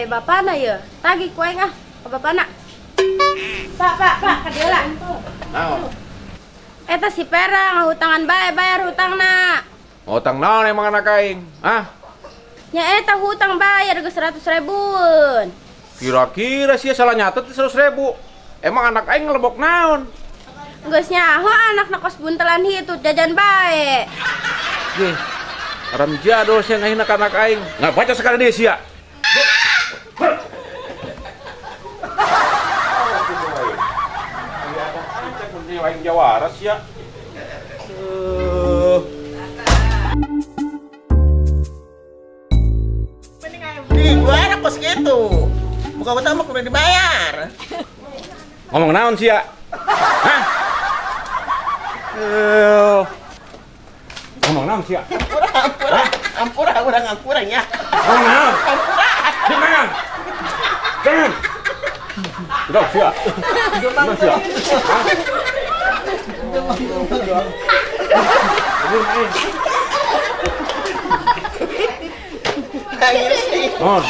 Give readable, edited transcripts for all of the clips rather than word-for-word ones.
Bapana ye. Tagih ku aing ah ka bapana. Pak, pak, pak, ka dieu lah. Naon? Eta si Pera ngahutangan bae bayar hutangna. Hutang naon emang anak aing? Hah? Nya eta hutang bayar geus 100 ribuan. Kira-kira sia salah nyatet 100 ribu. Emang anak aing ngelebok naon? Geus nyaho anakna kos buntelan hitu jajan bae. Gih, haram jadul sia ngahina ka anak aing. Nggak baca sekali dia sia. Aing jawara sia. Di gua kos gitu. Buka utang mah kudu dibayar. Ngomong naon sia? Hah? Ngomong naon sia? Ampura, ampura. Ampura, urang ampura nya. Ngomong naon? Ampura. Jangan. Jangan. Udah sia. Udah sia. Hah? Non.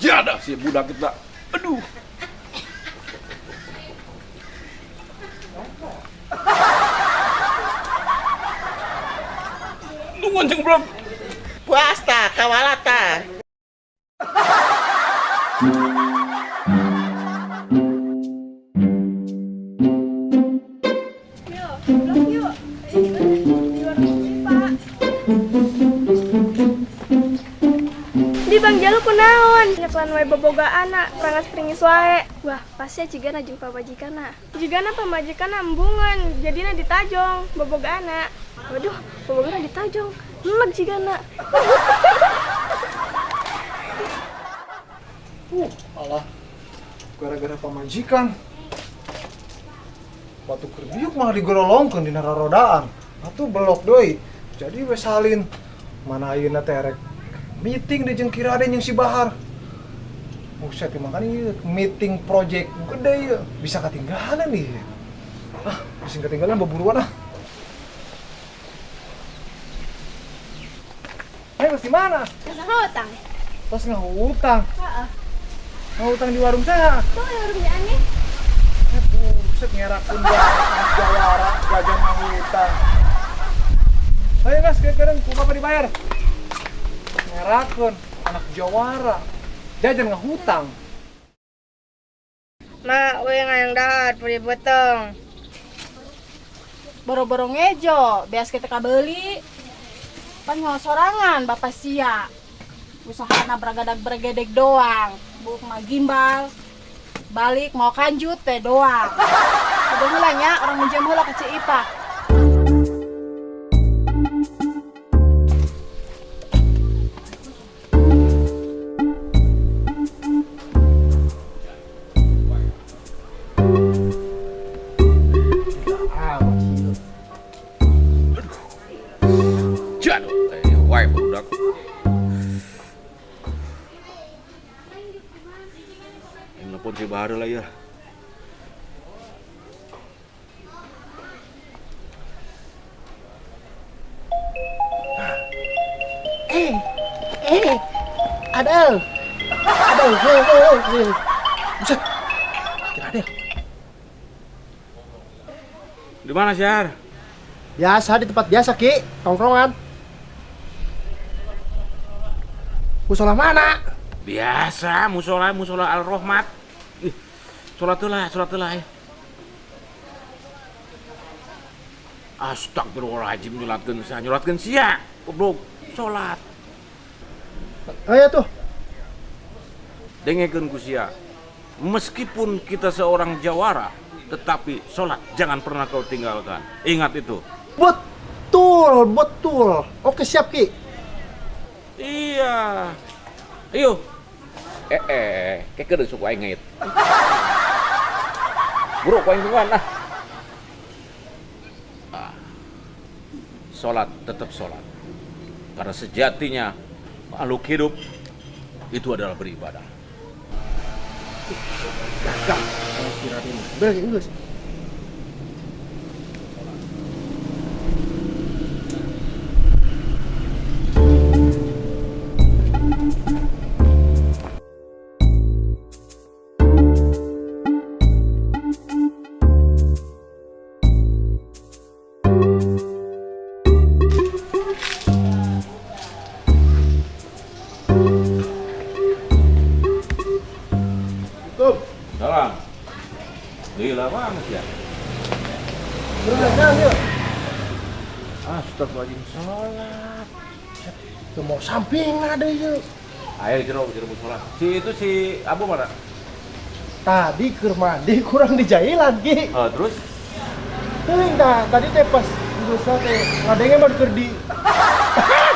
Jadah si budak kita. Aduh. Tungguan ceng belum. Puas ta, kawalata. Yuk, blok yuk. Di warung kopi, Pak. Di Bang Jalu kunaon? Nyeklan wae boboga anak, prangas pringis wae. Wah, pasti jigana jeung pamajikanna. Jigana pamajikanna embungeun, jadina ditajong boboga anak. Waduh, bobogana ditajong. Leg jigana. Alah. Gara-gara pamajikan. Batu keur biuk malah digorolongkeun dina rarodaan. Atuh belok deui. Jadi we salin. Mana ayeuna teh rek meeting di jeung Ki Raden jeung si Bahar. Buset, makanya ieu meeting project gede ieu. Bisa ketinggalan nih. Ah, bisa ketinggalan beburuan ah. Ayo, di mana? Tos ngahutang. Tos ngahutang. Heeh. Ngahutang di warung saya. Tuh warungnya aneh. Buset, ngerakeun banget jawara jajan ngahutang. Ayo guys, kira-kira kumaha dibayar? Ngerakeun anak jawara jajan ngahutang. Mak, we ngayang dahar puri beteng. Boro-boro ngejo, beas kita kabeli. Pan sorangan bapak sia. Usahana beragadag bergedek doang. Buk mah gimbal. Balik mau kanjut teh doang. Udah mulanya orang minjem heula ke Ci Ipa. Wae budak. Yang nelpon si Bahar lah ya. Adel. Adel, Buset. Kira Adel. Di mana sih, Har? Biasa di tempat biasa, Ki, tongkrongan. Musola mana? Biasa, musola Al-Rahmat. Ih, sholat heula. Astagfirullahaladzim, nyolatkeun sia. Goblok, sholat. Ayo tuh. Dengekeun ku sia. Meskipun kita seorang jawara, tetapi sholat jangan pernah kau tinggalkan. Ingat itu. Betul, betul. Oke, siap, Ki. Iya. Ayo. Kekeun suku aing ngait. Bro, ku aing tungguan ah. Sholat tetap sholat. Karena sejatinya makhluk hidup Itu adalah beribadah. Gagah. Kira ini. Beres geus. Salam. Gila banget ya. Astagfirullahaladzim, sholat. Tuh mau samping ada yuk. Ayo jero jero sholat. Si itu si Abu mana? Tadi keur mandi kurang dijailan Ki. Oh, terus? Teuing tah, tadi teh pas geus teh ngadenge mah keur di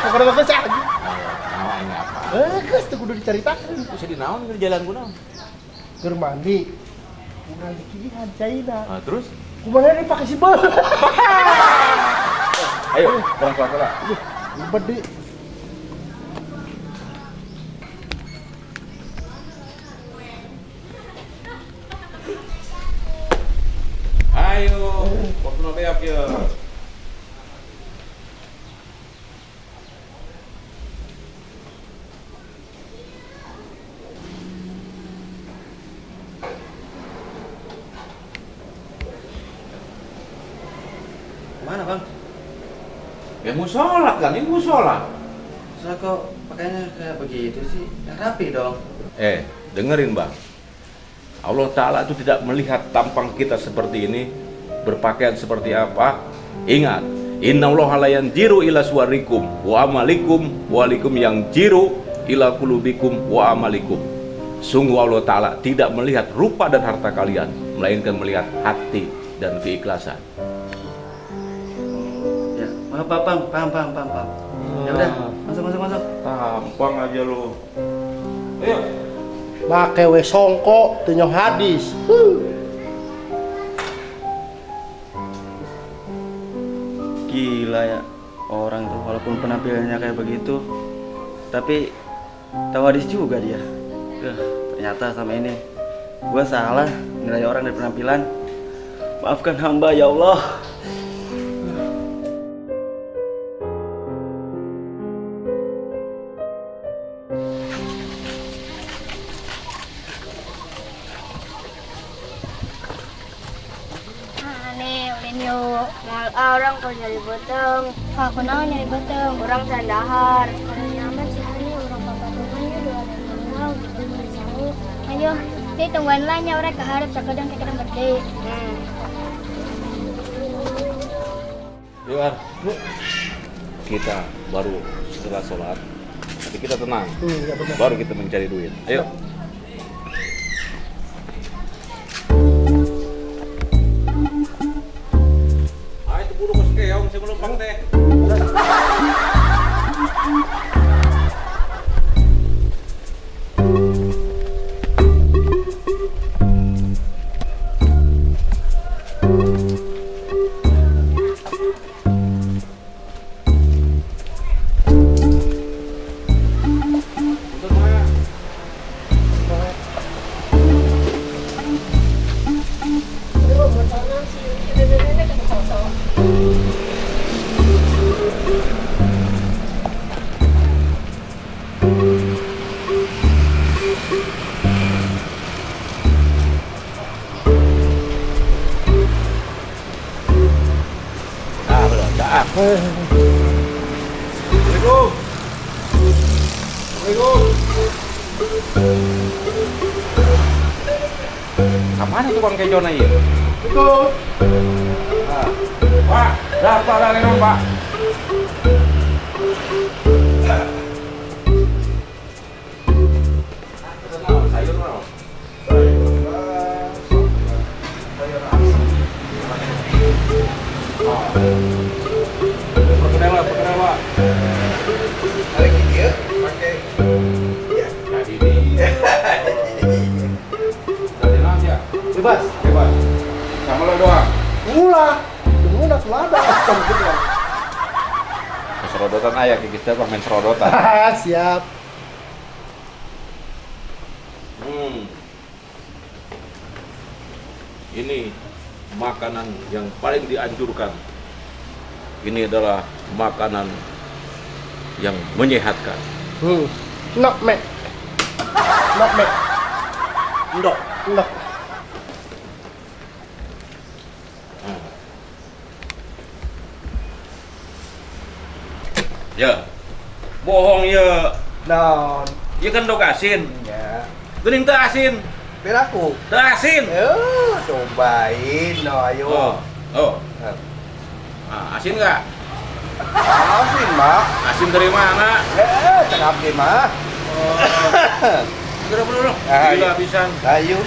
pokoknya mah geus ah. Naon aing apa? Eh, geus teu kudu dicaritakeun. Bisa di naon di jalan kunaon? Keur mandi kurang dikihan caina. Ah, terus? Kumaha dipake si beuh. Ayo, kurang sholat lah. Ribet di. Ayo, waktu beak ya. Mana bang? Ya mau sholat kan, ini mau sholat. Soalnya kok pakaiannya kayak begitu sih? Yang rapi dong. Dengerin bang. Allah Ta'ala itu tidak melihat tampang kita seperti ini, berpakaian seperti apa. Ingat, innallaha la yanziru ila suwarikum wa amalikum walikum yang jiru ila kulubikum wa amalikum. Sungguh Allah Ta'ala tidak melihat rupa dan harta kalian, melainkan melihat hati dan keikhlasan. Ya, maaf bang, paham. Ya udah, masuk. Tampang aja lu. Ayo. Make we songkok teu nyoh hadis. Gila ya, orang tuh walaupun penampilannya kayak begitu, tapi tahu hadis juga dia. Ternyata sama ini gua salah nilai orang dari penampilan. Maafkan hamba ya Allah. Yuk, mal orang kalau nyari beteng. Aku naon nyari beteng, orang sandahar. Orang nyaman sih hari orang papatungan ya dua orang gitu sangu. Ayo, ini tungguan lainnya orang keharap sakadang kita gede. Yuk, Ar. Kita baru setelah sholat, tapi kita tenang. Ya benar. Baru kita mencari duit. Ayo. Keong sebelum bang teh. Assalamualaikum. Assalamualaikum. Kemana tukang kejona ya? Itu. Pak, daftar lagi dong, Pak. Sayur mau. Sayur asem. Perkedel, Pak. Ada gini ya, pakai. Ya. Jadi ini. Jadi naon ya? Bebas. Bebas. Sama lo doang. Ulah. Ulah tuh ada. Sama gitu. Serodotan ayah, kita main serodotan. Siap. Ini makanan yang paling dianjurkan. Ini adalah makanan yang menyehatkan. Nok mek. Nok mek. Ndok. Ndok. Ya. Bohong ya. Naon? Ya kan ndok asin. Ya. Geuning teu asin. Piraku. Teu asin. Cobain no ayo. Oh. Oh. Nah, asin nggak? Asin mah. Asin dari mana? Cakap deh mah. Geura dulu. Gila pisan. Ayo.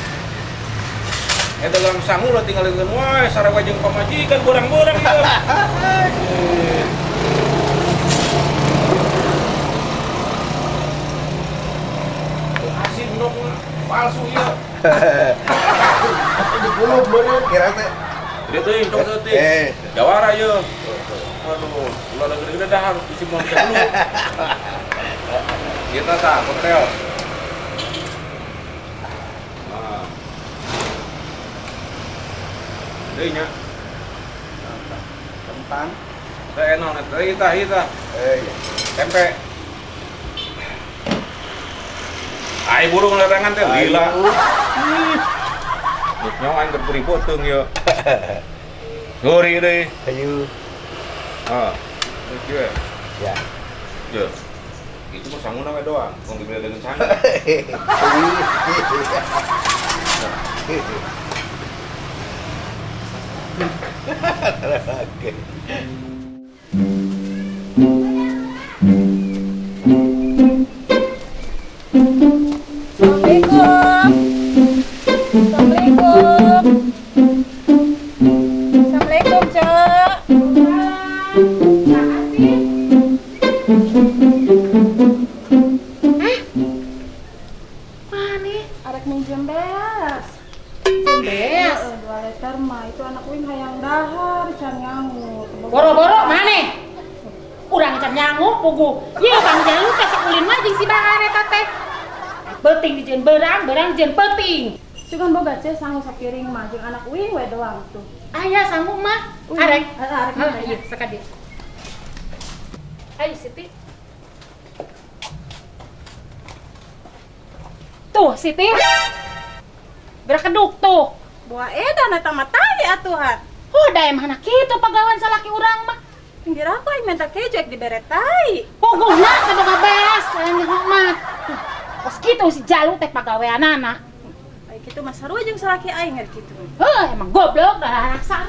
Eta dalam sangu lah tinggal dengan wae sarua jeung pamajikan borang-borang ieu. Asin dong palsu ieu. Di bulu kira teh. Gede teuing tong saeutik. Jawara ieu. Aduh, ulah da gede-gede dahar bisi moal bisa dulu. Kita tah hotel. Nah. Deui nya. Kentang. Teh enak teh kita kita. Iya. Tempe. Ai burung larangan teh lila. Geus nyawa aing keur beuteung ieu. Ngori deui. Ayo. Ah, kieu. Ya. Ye. Itu mah sanguna we doang, tong dibeli dengan sangu. Oke. Assalamualaikum. Assalamualaikum. Assalamualaikum, Cek. Mana? Arek minjem beas. Minjem beas? 2 liter mah itu anak uing hayang dahar can nyangu. Boro-boro mana? Urang can nyangu pugu. Ye Bang Jalu teh sok ulin mah jeung si Bahar eta teh. Beuting dijieun beurang, beurang dijieun peuting. Sugan boga ce sangu sapiring mah jeung anak uing we doang tuh. Aya sangu mah. Arek. Arek mah. Iya, sakadi. Ayo Siti. Tuh Siti. Berkeduk tuh. Buah edan eta mah tai atuhan. Oh, da emang anak kitu pagawan salaki urang mah. Pinggir aku aing minta keju ek dibere tai. Puguhna teh boga beas, lain mah. Kos kitu si Jalu teh pagaweanana. Ai kitu mah sarua jeung salaki aing kitu. Heuh, emang goblok dah raksa.